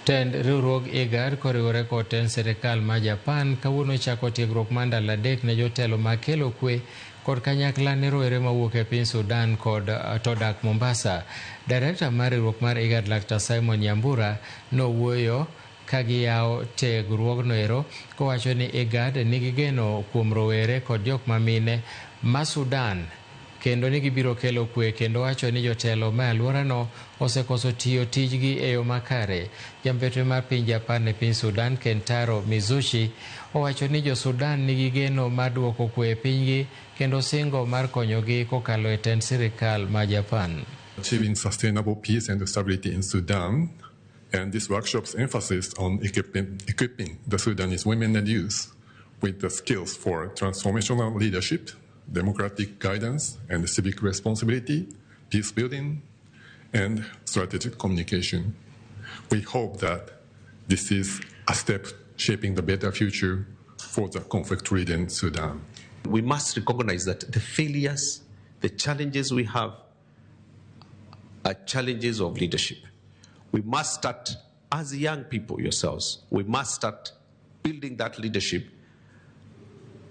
Tend riwruog IGAD koriwore kod tend sirikal ma Japan kawuono chako tiegruok mar ndalo 3 ne jotelo mag kelo kwe kod kanyakla ne rowere mawuok e piny Sudan kod to dak Mombasa. Director mar riwruok mar IGAD Laktar Simon Nyambura nowuoyo ka giyawo tiegruogno ero kowacho ni IGAD nigi geno kuom rowere kod jok mamine ma Sudan kendo ni gibiro kelo kwe kendo wacho ni jotelo ma alworano osekoso tiyo tijgi e yo makare. Jambetre mar piny Japan e piny Sudan Kentaro Mizushi owacho ni jo Sudan nigi geno mar duoko kwe e pinygi kendo singo mar konyogi kokalo e tend sirikal ma Japan. Achieving sustainable peace and stability in Sudan, and this workshop's emphasis on equipping the Sudanese women and youth with the skills for transformational leadership, democratic guidance and civic responsibility, peace building, and strategic communication. We hope that this is a step shaping the better future for the conflict-ridden Sudan. We must recognize that the failures, the challenges we have are challenges of leadership. We must start, as young people yourselves, we must start building that leadership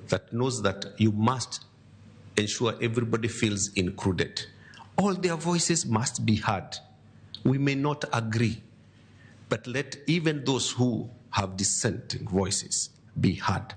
that knows that you must ensure everybody feels included. All their voices must be heard. We may not agree, but let even those who have dissenting voices be heard.